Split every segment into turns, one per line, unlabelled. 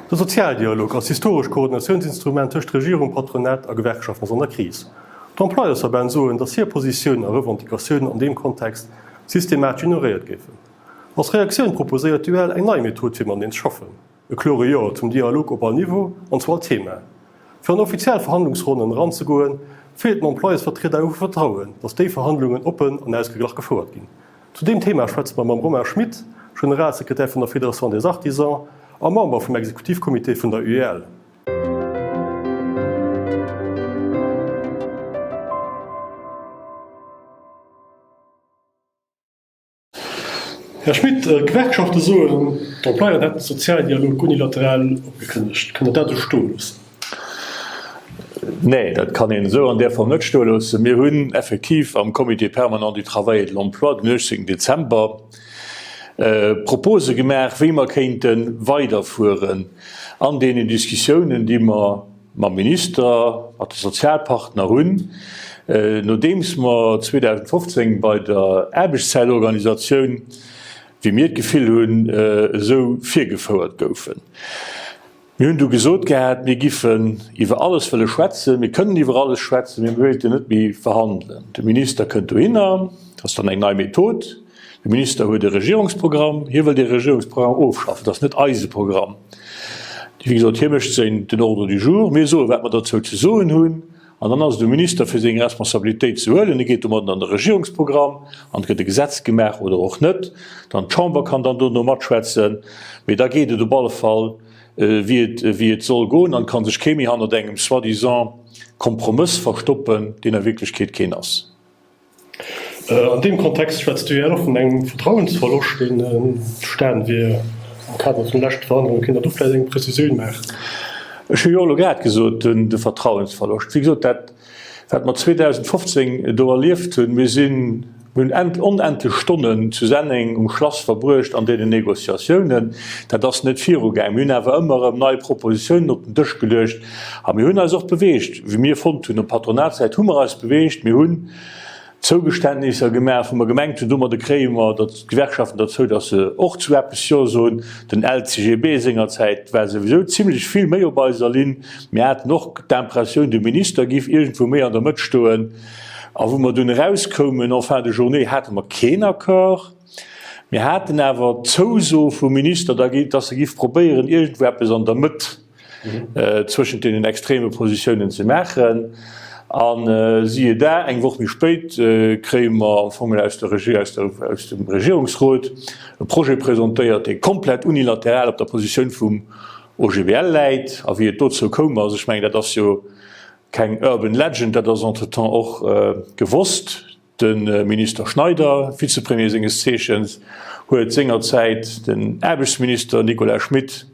De Sozialdialog als historesch Koordinatiounsinstrument tëscht Regierung, Patronat a Gewerkschaften ass an der Kris. D'Employeursverbänn soen, datt hir Positiounen a Revendicatiounen an deem Kontext systematesch ignoréiert géifen. Als Reaktioun proposéiert d'UEL eng nei Method fir mateneen ze schaffen, e klore Jo zum Dialog op all Niveau an zu all Thema. Fir an offiziell Verhandlungsronnen eranzegoen, feelt den Employeursvertrieder awer u Vertrauen, datt déi Verhandlungen oppen an ausgeglach gefouert ginn. Zu deem Thema schwätze mer mam Romain Schmit, Generalsekretär vun der Fédération des Artisans a Member vum Exekutivcomité vun der UEL. Här Schmit, d'Gewerkschafte soen, d'Employeuren hätten de Sozialdialog unilateral opgekënnegt. Kënnt Der dat esou stoe loossen?
Nee, dat kann een esou an där Form net stoe loossen. Mir hunn effektiv am Comité permanent du travail et de l'emploi den 18 Dezember Propose gemaach, wéi mer kéinte weiderfueren an deenen Diskussiounen, déi mer mam Minister, mat de Sozialpartner hunn, nodeems mer 2015 bei der Aarbechtszäitorganisatioun, wéi mir d'Gefill hunn, esou virgefouert goufen. Mir hunn du gesot gehat, mir giffen iwwer alles wëlle schwätzen, mir kënnen iwwer alles schwätzen, mee mir wéilten net méi verhandelen. De Minister kënnt dohinner, dat ass dann eng nei Method, de Minister huet e Regierungsprogramm, hie wëll dee Regierungsprogramm ofschaffen, dat ass net eise Programm. Wéi gesot, hie mécht seng, den Ordre du jour, mir soe wat mer dozou ze soen hunn an dann ass et um Minister fir seng Responsabilitéit ze huelen. E geet domadden an de Regierungsprogramm an et gëtt e Gesetz gemaach oder och net. Dann d'Chamber kann dann dono matschwätzen, mee da geet et op alle Fall wéi et, wéi et soll goen an et ka sech kee méi hannert engem soi-disant Kompromëss verstoppen, deen a Wierklechkeet keen ass.
An deem Kontext schwätzt d'UEL och vun engem Vertrauensverloscht, deen entstan wier am Kader vun de leschte Verhandlungen. Kéint Der do vläicht eng Prezisioun maachen?
Ech hu jo elo grad gesot, de Vertrauensverloscht. Wéi gesot, dat, wat mer 2015 do erlieft hunn, mir sinn, mir hunn onendlech Stonnen zu Senneng um Schlass verbruecht an deenen Négociatiounen, dat ass net virugaang. Mir hunn awer ëmmer erëm nei Propositionen op den Dësch geluecht a mir hunn eis och beweegt, wéi mir fonnt hunn. Op Patronatssäit hu mer eis beweegt. Mir hunn Zougeständnisser gemaach, wou mer gemengt hunn, domadde kréie mer d'Gewerkschaften derzou, datt se och zu eppes Jo soen. Den LCGB sengerzäit war souwisou zimlech vill méi op eiser Linn. Mir haten och d'Impressioun, de Minister giff iergendwou méi an der Mëtt stoen. A wou mer dunn erauskoumen en fin de journée, hate mer keen Accord. Mir haten awer d'Zouso vum Minister, datt e giff probéieren, iergendwou eppes an der Mëtt zwëschent deenen extreme Positiounen ze maachen. A siehe da, eng Woch méi spéit kréie mer am Fong aus der aus dem Regierungsrot e Projet presentéiert, dee komplett unilateral op der Positioun vum OGBL läit. A wéi et dozou koum ass, ech mengen, dat ass jo keng urban legend, dat ass entretemps och gewosst, De Minister Schneider, Vizepremier senges Zeechens, huet sengerzäit den Aarbechtsminister Nicolas Schmit,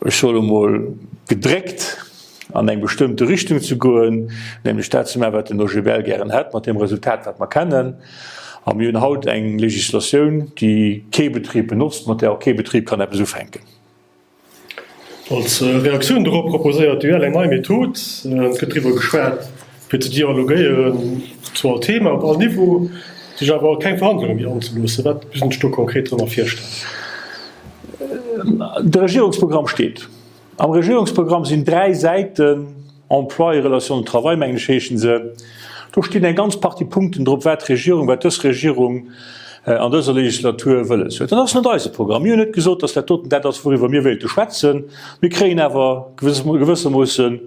ech soe lo mol, gedréckt, an eng bestëmmte Richtung ze goen, nämlech dat ze maachen, wat den OGBL gären hätt, mat deem Resultat, wat mer kennen. A mir hunn haut eng Legislatioun, déi kee Betrib benotzt, mat där och kee Betrib kann eppes ufänken.
Als Reaktioun dorop proposéiert d'UEL eng nei Method. Et gëtt driwwer geschwat, fir ze dialogéieren zu all Thema, op all Niveau, sech awer keng Verhandlunge méi anzeloossen. Wat muss een sech do konkret drënner virstellen?
De Regierungsprogramm steet. Am Regierungsprogramm sinn 3 Säiten, Emploi et relations de travail, mengen ech heeschen se. Do stinn eng ganz Partie Punkten drop, wat d'Regierung, wat dës Regierung an dëser Legislatur wëlles huet. Dat ass net eise Programm. Mir hunn net gesot, datt dat doten dat ass, wouriwwer mir wéilte schwätzen. Mir kréien awer gewëssermoossen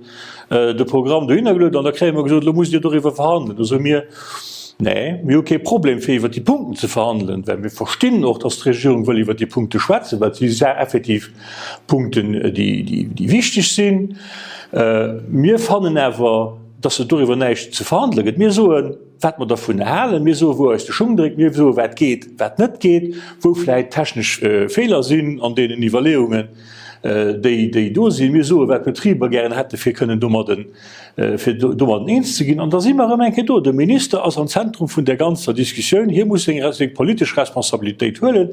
de Programm dohinner geluet an da kréie mer gesot, elo musst Dir doriwwer verhandelen. Da soe mir, Nee, mir hu kee Problem, fir iwwert déi Punkten ze verhandelen, well mir verstinn och, datt d'Regierung wëll iwwert déi Punkte schwätzen, well et si effektiv Punkten, déi wichteg sinn. Mir fannen awer, dass et doriwwer näischt ze verhandele gëtt. Mir soen, wat mer dervun halen. Mir soen, wou eis de Schung dréckt. Mir soen, wat geet, wat net geet, wou vläicht technesch Feeler sinn an deenen Iwwerleeungen, déi do sinn. Mir soen, wat d'Betriber gären hätte fir kënnen domadden, fir domadden eens ze ginn. An da si mer erëm eng Kéier do. De Minister ass am Zentrum vun där ganzer Diskussioun. Hie muss seng politesch Responsabilitéit huelen.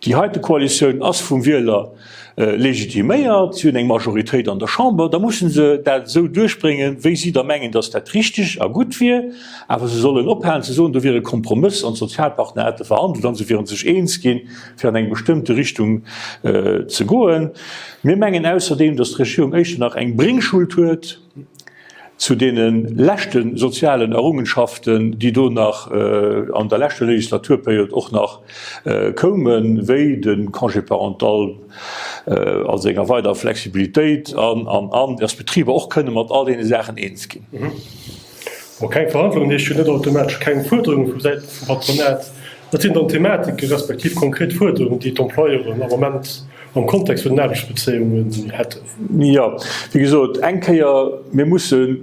Déi heite Koalitioun ass vum Wieler legitiméiert, si hunn eng Majoritéit an der Chamber, da musse se dat esou duerchbréngen, wéi si da mengen, datt dat richteg a gutt wier. Awer se sollen ophalen ze soen, do wier e Kompromëss an d'Sozialpartner hätte verhandelt an se wiere sech eens ginn, fir an eng bestëmmte Richtung ze goen. Mir mengen ausserdeem, datt d'Regierung éischter nach eng Bringschuld huet, Zu deene leschte sozialen Errungenschaften, déi do nach an der leschter Legislaturperiod och nach koumen, wéi de Congé parental a senger weiderer Flexibilitéit an, an, an, dass d'Betriber och kënne mat all deene Saachen eens ginn.
Bon, keng Verhandlungen heescht jo net automatesch keng Fuerderunge vu Säite vum Patronat. Wat sinn dann Thematike respektiv konkret Fuerderungen, déi d'Employeuren am Moment am Kontext vun den Aarbechtsbezéiungen hätten?
Jo, wéi gesot, eng Kéier, mir musse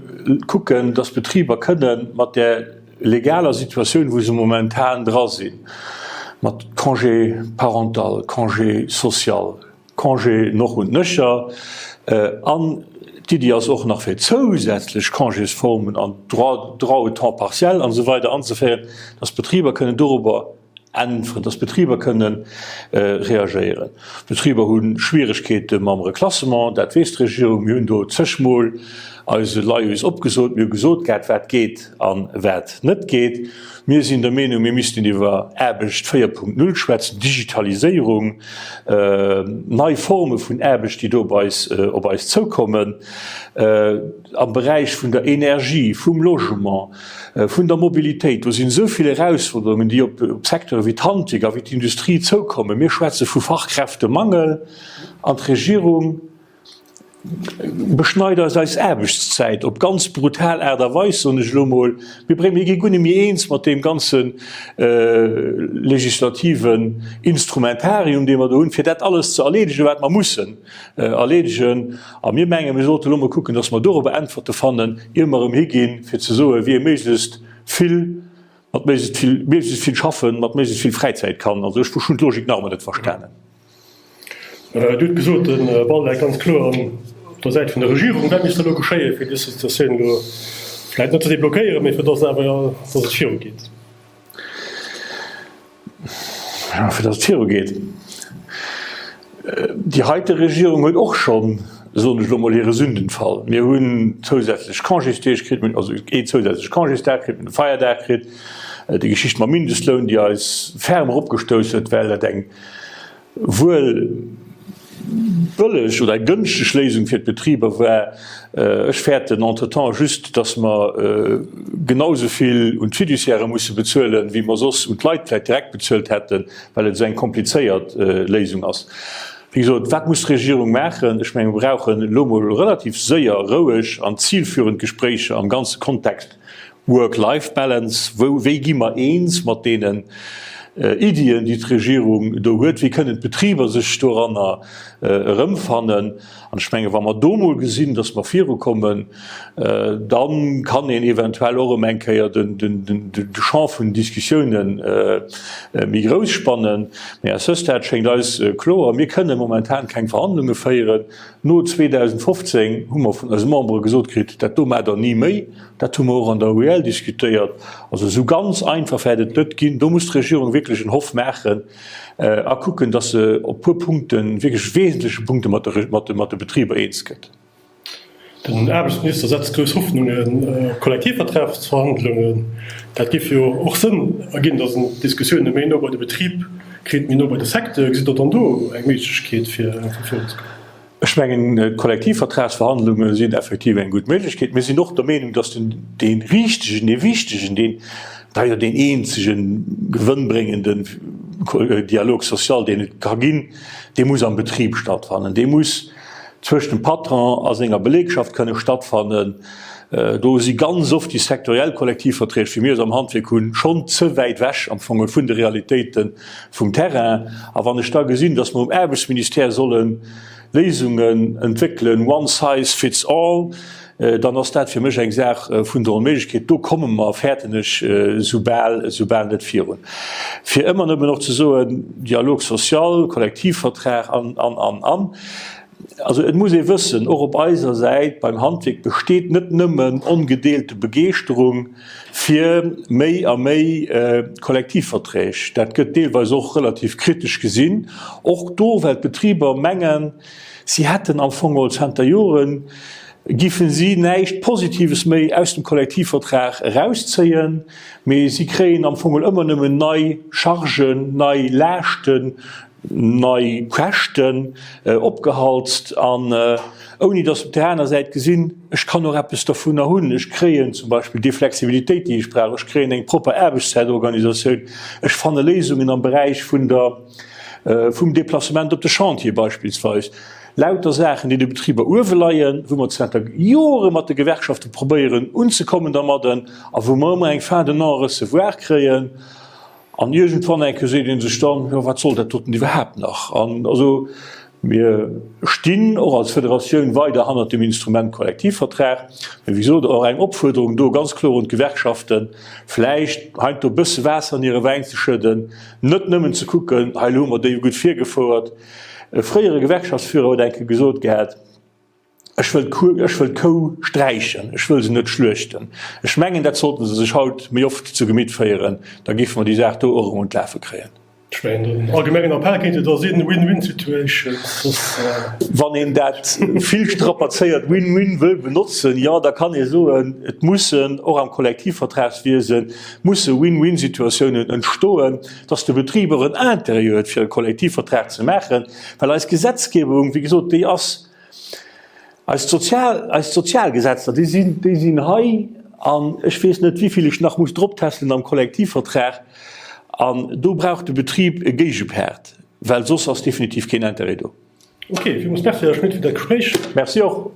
kucken, dass d'Betriber kënnen mat där legaler Situatioun, wou se momentan dra sinn, mat Congé parental, Congé social, Congé noch und nöcher, an d'Iddi ass och nach fir zousätzlech Congésformen an Droit au temps partiel an esou weider anzeféieren, dass d'Betriber kënnen dorobber äntweren, dass d'Betriber kënne reagéieren. D'Betriber hu Schwieregkeete mam Reklassement, dat weess d'Regierung. Mir hunn do zegmol eise Laïus opgesot. Mir hu gesot gehat, wat geet a wat net geet. Mir sinn der Meenung, mir missten iwwer Aarbecht 4.0 schwätzen, Digitaliséierung, nei Forme vun Aarbecht, déi do op eis, op eis zoukommen, am Beräich vun der Energie, vum Logement, Vun der Mobilitéit, do sinn esou vill Erausforderungen, déi op Secteure wéi d'Handwierk a wéi d'Industrie zoukommen. Mir schwätze vu Fachkräftemangel an d'Regierung beschneit eis eis Aarbechtszäit op ganz brutal Aart a Weis, soen ech elo emol. Mir bréngen, mir gi guer net méi eens mat deem ganze legislativen Instrumentarium, dee mer do hunn, fir dat alles ze erleedegen, wat mer mussen erleedegen. A mir mengen, mir sollte elo mol kucken, dass mer dorobber Äntwerte fannen, ier mer erëm higinn, fir ze soen, wie méiglechst vill mat méiglechst vill, méiglechst vill schaffen, mat méiglechst vill Fräizäit kann. Also ech hunn d'Logik nach ëmmer net verstanen.
Dir hutt gesot, de Ball läit ganz kloer op der Säit vun der Regierung. Wat misst elo geschéien, fir dës Situatioun elo vläicht net ze deblockéieren, mee fir dass awer, dass et virugeet?
Jo, fir datt et virugeet. Déi heite Regierung huet och schonn, soen ech elo mol, hire Sündenfall. Mir hunn zousätzlech Congésdeeg kritt, mir hunn also ee zousätzleche Congésdag kritt, mir hunn e Feierdag kritt, déi Geschicht mam Mindestloun, déi eis ferm eropgestouss huet, well dat eng wuel bëlleg oder eng gënschteg Léisung fir d'Betriber war. Ech fäerten entretemps just, dass mer genau esou vill un d'Fiduciairë musse bezuelen, wéi mer soss un d'Leit vläicht direkt bezuelt hätten, well et esou eng komplizéiert Léisung ass. Wéi gesot, wat muss d'Regierung maachen? Ech menge mir brauchen elo mol relativ séier roueg an zilführend Gespréicher am ganze Kontext Work-Life-Balance, wou, wéi gi mer eens mat deenen Iddien, déi d'Regierung do huet, wéi kënnen d'Betriber sech doranner erëmfannen? An ech menge wa mer do mol gesinn, datt mer virukommen, da kann een eventuell och erëm eng Kéier de Champ vun den Diskussiounen méi grouss spannen. Mä à ce stade schéngt eis kloer, mir kënne momentan keng Verhandlunge féieren. No 2015 hu mer vun eise Membere gesot kritt, dat do maacht Der ni méi. Dat hu mer och an der UEL diskutéiert. Also esou ganz einfach wäert et net ginn. Do muss d'Regierung wierklech en Hoff maachen a kucken, datt se op puer Punkten, wierklech wesentleche Punkte mat de Betriber eens gëtt.
Den Aarbechtsminister setzt grouss Hoffnungen op Kollektivvertragsverhandlungen. Dat géif jo och Sënn erginn, datt een d'Diskussioune méi no bei de Betrib kritt, méi no bei de Secteur. Gesitt Der dann do eng Méiglechkeet fir virunzekommen?
Ech mengen, d'Kollektivvertragsverhandlunge sinn effektiv eng gutt Méiglechkeet. Mir sinn och der Meenung, dass den, dee richtegen, dee wichtegen, deen, d'ailleurs deen eenzege gewënnbréngenden Dialogue social, deen et ka ginn, dee muss am Betrib stattfannen. Dee muss zwëscht dem Patron a senger Belegschaft kënne stattfannen. Do si ganz oft déi sektoriell Kollektivverträg, wéi mir se am Handwierk hunn, schonn ze wäit ewech am Fong vun de Realitéite vum Terrain. A wann ech da gesinn, dass mer um Aarbechtsministère solle Léisungen entwéckelen, one size fits all, dann ass dat fir mech eng Saach vun der Onméiglechkeet. Do komme mer, fäerten ech, esoubal, esoubal net virun. Fir ëmmer nëmmen och ze soen, Dialogue social, Kollektivvertrag an, an, an, an. Also et muss ee wëssen, och op eiser Säit beim Handwierk besteet net nëmmen ongedeelte Begeeschterung fir méi a méi Kollektivverträg. Dat gëtt deelweis och relativ kritesch gesinn, och do well d'Betriber mengen, si hätten am Fong geholl zanter Joren, giffen si näischt Positives méi aus dem Kollektivvertrag erauszéien, mee si kréien am Fong geholl ëmmer nëmmen nei Chargen, nei Laaschten, nei Käschten opgehalst an ouni datt se op där aner Säit gesinn, ech kann och eppes dovunner hunn, ech kréien zum Beispill déi Flexibilitéit, déi ech brauch, ech kréien eng propper Aarbechtszäitorganisatioun, ech fanne Léisungen am Beräich vun der, vum Déplacement op de Chantier beispillsweis. Lauter Saachen, déi de Betriber uewe leien, wou mer zanter Jore mat de Gewerkschafte probéieren unzekommen dermadden a wou mer ëmmer eng Fin de non-recevoir kréien. An iergendwann eng Kéier seet ee sech dann, jo wat soll dat doten iwwerhaapt nach? An also mir stinn och als Federatioun weider hannert dem Instrument Kollektivvertrag, mä wéi gesot och eng Opfuerderung do ganz kloer un d'Gewerkschaften, vläicht heiansdo e bësse Waasser an hire Wäin ze schëdden, net nëmmen ze kucken, hei elo hu mer déi jo gutt virgefouert. E fréiere Gewerkschaftsführer huet eng Kéier gesot gehat, Ech wëll d'Kuh, ech wëll d'Kou sträichen, ech wëll se net schluechten. Ech mengen, dat sollten se sech haut méi oft zu Gemitt féieren, da géife mer déi Saach do och erëm un d'Lafe kréien.
Ech mengen, den allgemengen Appell kéint jo da sinn, Win-win situations, soss.
Wann een dat vill strapazéiert Win-win wëll benotzen, jo, da kann ee soen, et mussen och am Kollektivvertragswiese musse Win-win-Situatiounen entstoen, dass de Betrib och en Intérêt huet, fir e Kollektivvertrag ze maachen, well eis Gesetzgebung, wéi gesot, déi ass, Eis sozial, eis Sozialgesetzer, déi sinn, déi sinn hei an ech weess net wéivill ech nach muss droptässelen am Kollektivvertrag an do brauch de Betrib e Géigepart, well soss ass definitiv keen Intérêt do.
Ok, villmools Merci, Här Schmit, fir dat Gespréich.
Merci och.